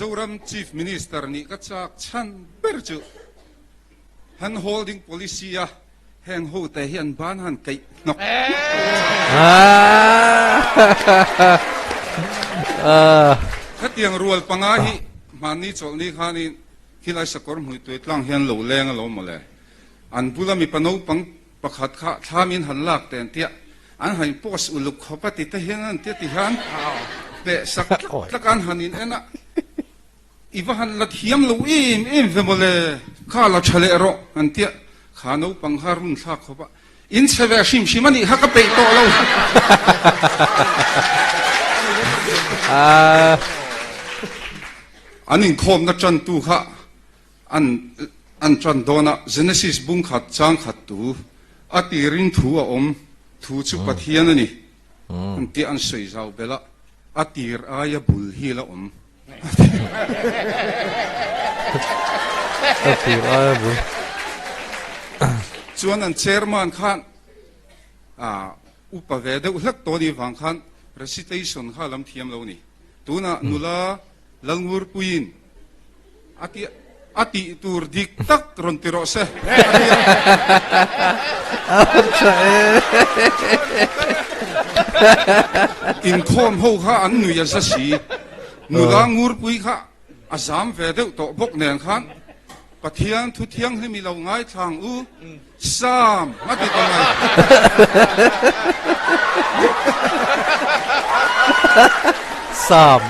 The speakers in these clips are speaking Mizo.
Mizoram Chief Minister nih ka chak chhan ber chu Hand holding policy a heng ho te hi an ban han keih hnawk hnawk Khatiang rual panga hi hmanni chawlhni khanin khilai sakawr hmui tuai tlang hian lo leng alawm mawle. An bula mipa naupang pakhat kha thlamin han lak teh an tia, an han in post uluk khawp a ti te hian an tia ti hian peh sak tlak tlak a an han in en a. I va han la thiam lo em em ve mawle, kha la tha leh rawh an tia, kha naupang kha run thlak khawp a, in chhe ve hrim hrim a nih kha ka peih tawh lo. An inkhawmna tantu kha an an tan dawn a, Genesis bung khat chang khat tu a tirin thu a awm, thu chu Pathian a ni an tia an sawi zau belh a, a tir aia bul hi la awm. Chuan an chairman khan upa ve deuh hlek tawh anih vang khan recitation kha a lam thiam lo a ni. Tunah nula Lalngurpuiin a ti a tih tur dik tak rawn ti rawh se a ti a. Inkhawm ho kha an nui a za si. Nula Ngurpui kha a zam ve deuh tawh bawk nen khan Pathian thu thianghlim i lo ngaithlang u Sam a ti ta mai. Sam.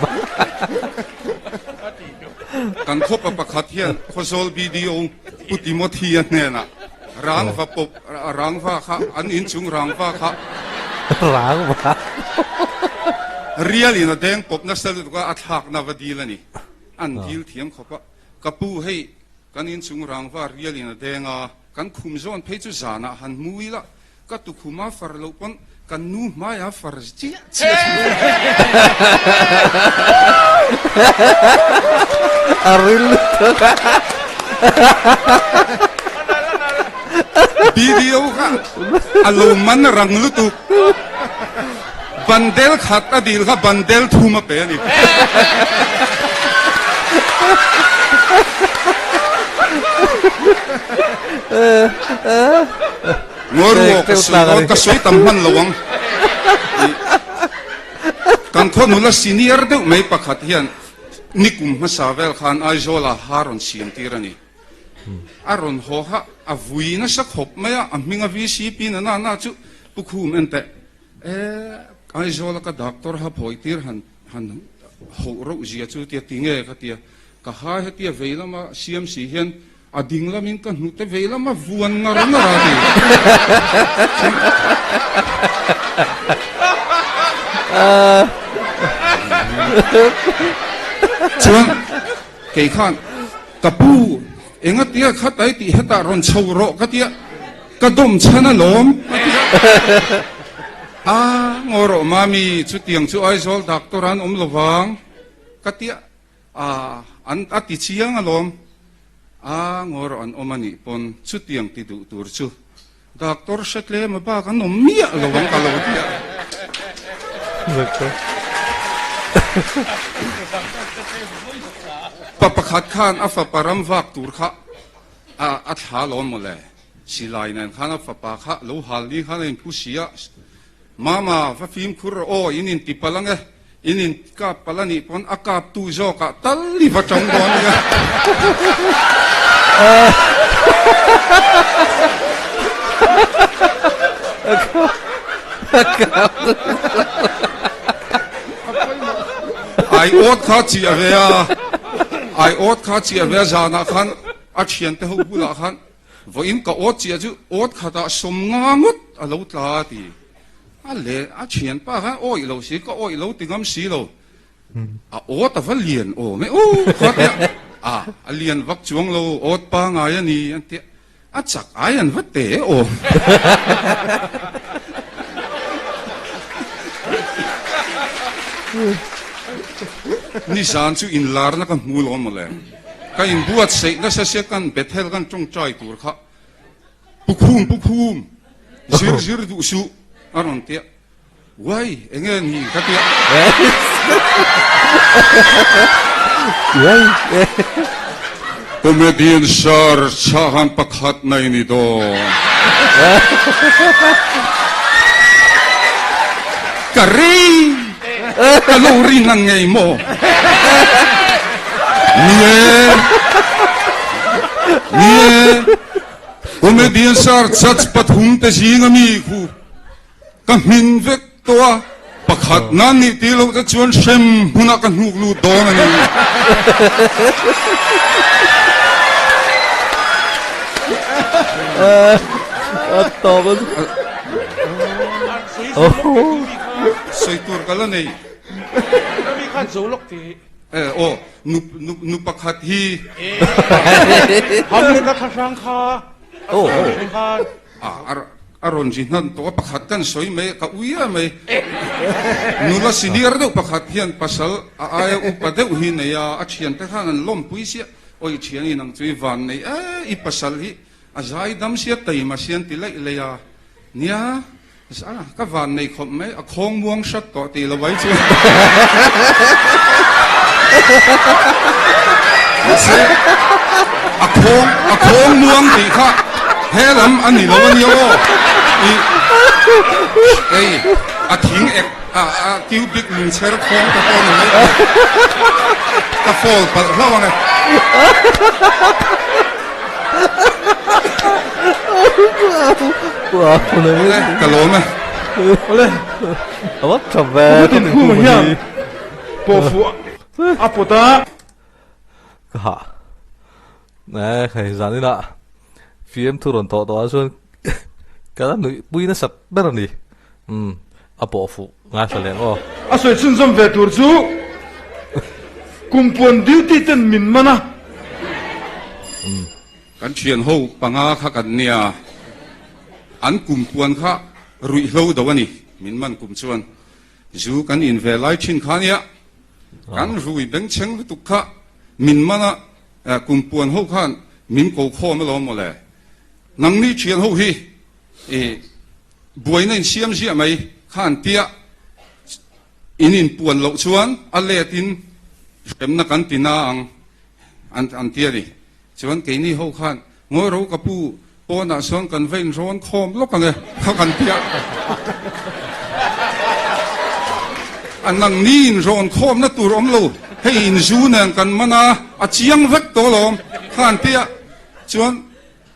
Kan khawpa pakhat hian Khawzawl BDO Pu Timothy-a hnenah rangva pawp rangva kha an inchung rangva kha Rangva rialin a deng pawp nasa lutuk a, a thlakna va dil a ni. An dil thiam khawp a, ka pu hei kan inchung rangva rialin a deng a, kan khum zawn phei chu zanah han hmu ila Ka tukhum a far loh pawn kan nu hmai a far chiah chiah thin. A ril lutuk a. BDO kha a lo man rang lutuk. Bandel khat a dil kha bandel thum a pe a ni. Ngawi ka sawi dawn ka sawi tam hman lo ang. Kan khaw nula senior deuh mai pakhat hian nikum hmasa vel khan Aizawl ah ha rawn siam tir a ni. A rawn haw kha a vui nasa khawp mai a, a hming a VCP na na na chu Pu Khum en teh. E Aizawl a ka doctor ha phawi tir han han hoh reuh zia chu tia ti nge ka tia. Ka ha hetia vei lama siam si hian A ding lamin ka hnute vei lama vuan ngar ngar a ti. Chuan kei khan ka pu enga tia kha tai tih hetah rawn chho rawh ka tia ka dawm chhan alawm a ti a. A ngaw rawh mami chutiang chu Aizawl doctor an awm lovang ka tia. A, an a ti chiang alawm. A, ngawr an awm a nih pawn chutiang ti duh tur chu doctor hre tlem a bak an awm miah lo ang ka lo ti a. Pa pakhat khan a fapa ram vak tur kha a a thla alawm mawle. Silai nen khan a fapa kha lo hal ni khan a inphu si a. Mama, va fimkhur rawh aw, in inti palh ang e. In in kap palh a nih pawn a kap tu zawkah tal i va tang dawn nia. Ai awt kha chiah ve a, ai awt kha chiah ve a zanah khan a thiante ho bulah khan vawiin ka awt chiah chu awt khatah 50 ngawt a lo tla a ti. A leh a thianpa khan awih lo si, ka awih lo ti ngam si lo. A awt a va lian awm e, u kha tia a a lian vak chuang lo, awt pangai a ni an tia, a chak ai an va te awm. Nizan chu inlarna ka hmu lo mawle, ka inbuatsaih nasa sia kan Bethel kan tawngtai tur kha. Pu Khum, Pu Khum, zir zir duh suh, a rawn ti a. Uai, eng nge ni ka ti a. Comedian search ah khan pakhat na i ni dawn. Ka ri! Ka lo rin ang ngei maw? Ni e! Ni e! Comedian search judge pathum te zing ami khu Ka hmin vek tawh a, pakhat nan nih ti loh te chuan hrem hmunah ka hnuk lut dawn a ni. Sawi tur ka la nei. Aw, nu pakhat hi. A rawn ri hnan tawh a, pakhat kan sawi mai, ka ui a mai. Nula senior deuh pakhat hian pasal a aia upa deuh hi nei a, a thiante khan an lawmpui sia, awi thian in ang chu i van nei e, i pasal hi a zai dam sia taima sia an ti laih laih a, nia ka van nei khawp mai, a khawng muang hrat tawh tih lo ai chuan. Mahse, a khawng, a khawng muang tih kha he lam a ni lo a nia aw. I, ei, a thing ek, a, a cubic lungchher khawng te pawh a ni mai thei. Ka fall palh hlauh ang e. Awle, ka lawm e. Awle. A va tha ve. Putin khuma hian pawh fuh a pawt a. Ka hah. Eh, hei zan inah fiam thu rawn tawh tawh ah chuan ka la nuih pui nasat ber a ni. Umm, a pawh fuh ngaithla leh ang aw. A sawi chhunzawm ve tur chu kumpuan duty ten min man a. Umm. Kan thian ho panga kha kan nia, an kumpuan kha ruihhlo do a ni, min man kum chuan. Zu kan in ve lai thin kha nia, kan rui bengchheng lutuk kha min man a, kumpuan ho khan min ko khawm alawm mawle. Nangni thian ho hi i buaina in siam ziah mai kha an tia, in inpuan loh chuan a let in hremna kan ti na ang an ti a ni. Chuan keini ho khan Ngawi ro ka pu, pawnah sawn kan va inrawn khawm lawk ang e, kha kan ti a. A nangni inrawn khawmna tur awm lo, hei inzu nen kan man a, a chiang vek tawh alawm, kha an ti a. Chuan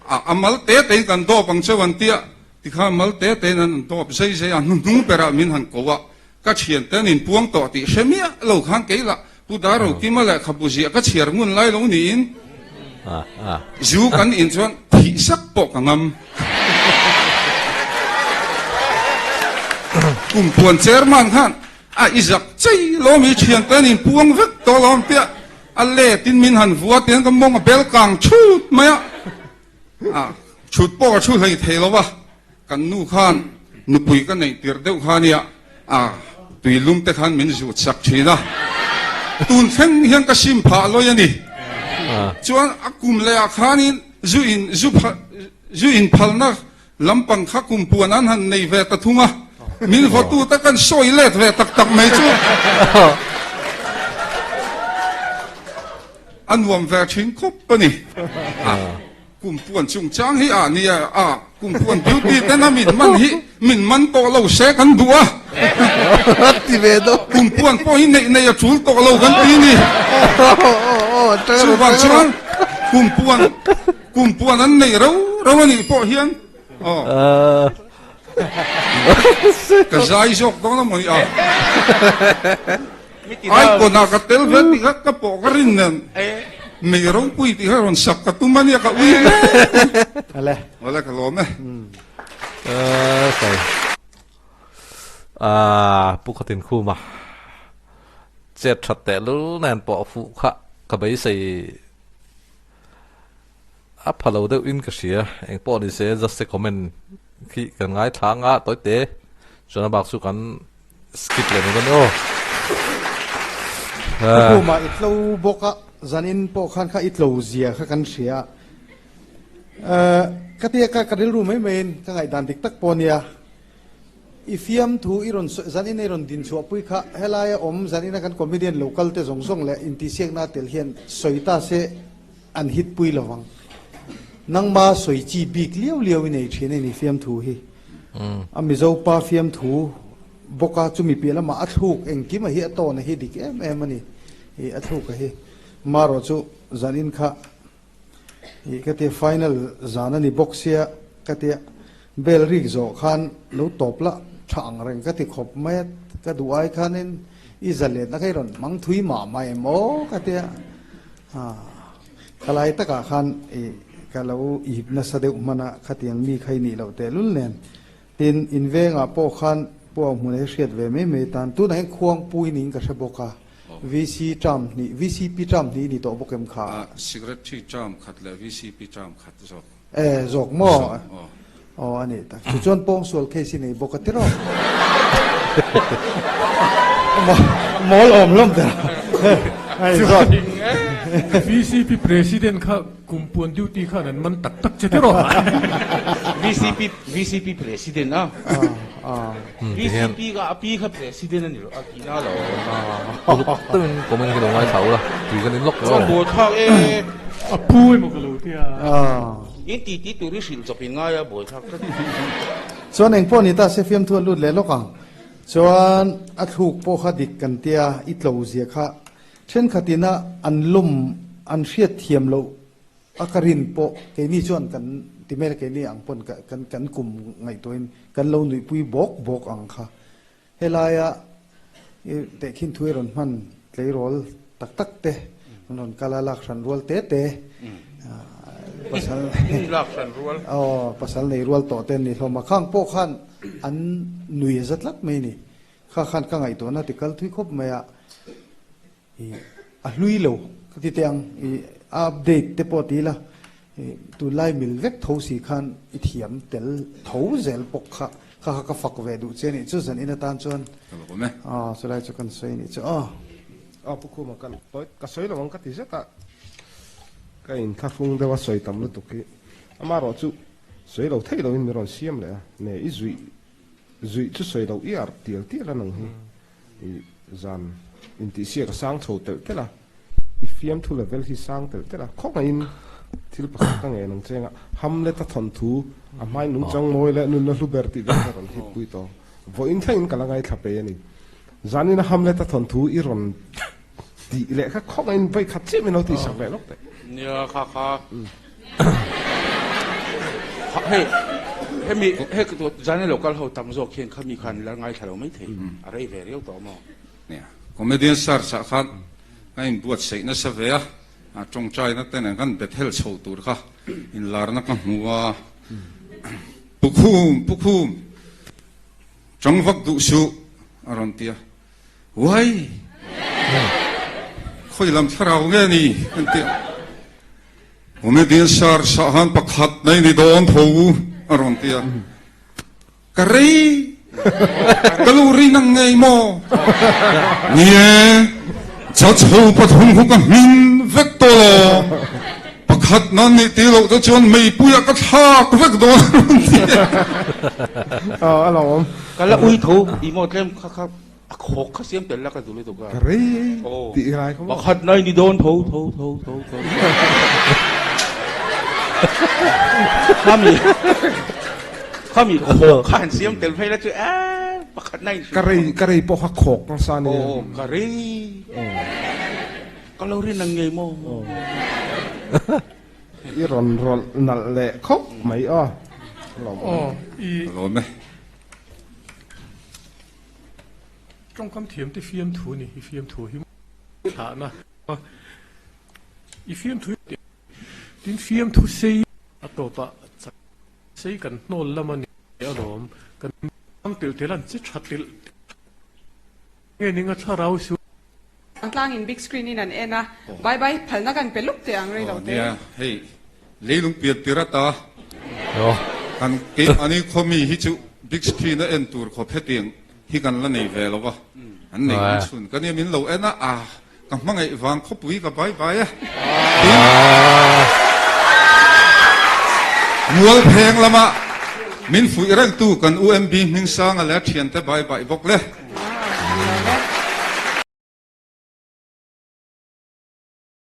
a mal te tein kan dawp ang cheu an ti a, tikhan mal te tein an dawp zai zai a, hnuhnung berah min han ko a, Ka thiante an inpuang tawh tih hre miah lo khan kei lah Pu Darokima lehkhabu ziah ka chhiar ngun lai lo niin zu kan in chuan thih sak pawh ka ngam. Kumpuan chairman khan a i zak chei lawm i thiante an inpuang vek tawh lawm tia a let in min han vua tiang ka mawng a bel kang chhut mai a, chhut pawh ka chhu hlei thei lo va. Kan nu khan nupui ka neih tirh deuh kha nia, a tuilum te khan min zut sak thin a, tun thleng hian ka sim phah lawi a ni. Chuan a kum leh ah khanin zu in zu zu in phalna lampang kha kum puan an han nei ve ta thung a, min vawtu te kan sawi let ve tak tak mai chu a nuam ve thin khawp a ni. Kumpuan chungchang hi ah nia a kumpuan duty ten a min man hi min man tawh lo se kan duh a. Ti ve dawn. Kumpuan pawh hi neih nei a tul tawh lo kan ti ni. Chuvang chuan kumpuan kumpuan an nei rau rau a nih pawh hian aw ka zai zawk dawn a maw ni a. Icon ah ka tel ve tih kha ka pawh ka rin nen mei ropui tih kha rawn sak ka tum a nia ka ui hle. Ale. Awle ka lawm e. Kai. Ah pu khatin khuma chet that teh lul nen pawh fuh kha ka beisei a pha lo deuh in ka hria eng pawh ni se just a comment khi kan ngaithla anga tawi te chuan a bak chu kan Skip leh mai dawn aw. Ka khumah i tlo bawk a, zanin pawh khan kha i tlo zia kha kan hria a. Ka tia ka ka rilru mai maiin ka ngaihdan dik tak pawh ania. I fiamthu i rawn sawi, zanin i rawn dinchhuahpui kha helaia awm zanina kan comedian lo kal te zawng zawng leh intihsiakna tel hian sawi ta se an hit pui lo vang. Nangma sawi chi bik liau liau i nei thin a ni fiamthu hi. A Mizo pa fiamthu bawk a, chumi piah lamah a thluk engkim a hi a tawn a hi dik em em a ni i a thluk a hi. Marawh chu zanin kha I ka tia final zan a ni bawk sia ka tia bell rik zawh khan lo tawp la tha ang reng ka ti khawp mai a, ka duh ai khanin i zaletna kha i rawn hmang thui mah mah em aw ka tia khalai takah khan i ka lo ip nasa deuh hman a khatiang mi kha i nih loh tehlul nen Tin, in vengah pawh khan Pu Auhmuna hi hriat ve mai mai tan. Tunah hian Khuangpui niin ka hre bawk a, VC term hnih, VCP term hnih ni tawh bawk em kha? A, Secretary term khat leh VCP term khat zawk. E, zawk maw? Zawk, aw. Aw, a nih tak. Chu chuan pawngsual case i nei bawk a tiraw? Mawl awm hlawm teh. Hei zawk. VCP President kha Kumpuan duty khan an man tak tak che tiraw? VCP VCP president a. VCP ka a pi kha president a ni lo a ti na lo. Uluk takin comment hi lo ngaithla ula tui kan in lawk lo. Chuan buai thlak e. A pu emaw ka lo tia. In ti ti tur i hrilh chawp in ngai a buai thlak tlat. Chuan engpawh ni ta se fiamthu an lut leh lawk ang. Chuan a thluk pawh kha dik kan tia i tlo zia kha Thenkhatin a an lawm an hriat thiam loh a ka rin pawh keini chuan kan ti mai la keini ang pawn kan kan kum ngaihtuahin kan lo nuihpui bawk bawk ang kha. Helaia i tehkhin thu i rawn hman tleirawl tak tak te an rawn kal a lak hran rual te te pasal lak hran rual aw pasal nei rual tawh te an ni hlawm a khang pawh khan an nui a za tlat mai ni. Kha khan ka ngaihtuahna ti kal thui khawp mai a, i a hlui lo ka ti teh ang, i a update te pawh ti ila, i tunlai mil vek tho si khan i thiam tel tho zel bawk kha, kha kha ka fak ve duh che a nih chu zan in atan chuan. Ka lo awm e. Aw chulai chu kan sawi a nih chu aw. Aw Pu Khuma ka ka sawi lo ang ka ti zet a, ka inthlahrung deuh a sawi tam lutuk hi, amaherawhchu sawi lo theih loin min rawn siam leh a, ne i zuih Zuih chu sawi loh iar tial tial a nang hi i zan intihsiak a sang chho telh telh a, i fiamthu level hi sang telh telh a, khawngaihin thil pakhat ka ngen ang cheng a, Hamlet-a thawnthu a hmai nungchang mawi leh nunna hlu ber tih vel ka rawn hip pui tawh. Vawiin thlengin ka la ngaithla pe a ni. Zanina Hamlet-a thawnthu i rawn tih leh kha khawngaihin vawi khat chiah min lo tihsak leh lawk teh. Nia kha kha hei hemi he zan lo kal ho tam zawk hian khami khan la ngaithla lo mai thei a rei ve riau tawh maw. Nia comedian search ah khan ka inbuatsaih nasa ve a, a tawngtaina te nen khan Bethel chho tur kha inlarna ka hmu a, Pukhum Pukhum tang vak duh suh a rawn ti a. Uai! Khawi lam thlarau nge ni? An ti a. Comedian sar sah han pakhat nei ni dawn tho a rawn ti a. Ka rei! Ka lu rin ang ngei maw? Ni e, judge ho pathum hu ka hmin vek tawh lo. Pakhat nan nih ti loh te chuan meipuiah ka thlak vek dawn a rawn ti a. A lo awm. Ka la ui tho i maw tlem kha kha a khawk kha siam tel la ka duh lutuk a. Ka rei tih ngai kha maw. Pakhat nai ni dawn tho tho tho tho tho. Khami khami khawk kha han siam tel phei la chu e pakhat nai. Ka rei ka rei pawh kha khawk nasa a ni. Aw ka rei. Ka lo rin ang ngei maw? I rawn rawlh nalh leh khawp mai aw. Aw, i. Ka lawm e. Tawngkam thiam te fiamthu ni, i fiamthu hi thlahna. I fiamthu tin fiamthu sei a tawpah sei kan hnawl lam a ni alawm. Kan telh telh a, an che tha telh. Nge ninga thlarau su. Ang tlangin big screen in an en a, bye bye phalna kan pe luk teh ang rei lo te. Nia, hei leilung pian tir ata kan keimahni khawmi hi chu big screen a en tur khawp hetiang hi kan la nei ve lo va, an nei ang chhun ka nia min lo en a, ah ka hmangaih vang khawpui ka bye bye a, tin mual pheng lamah. Min fuih rengtu kan UMB Hmingsanga leh a thiante bai bai bawk le.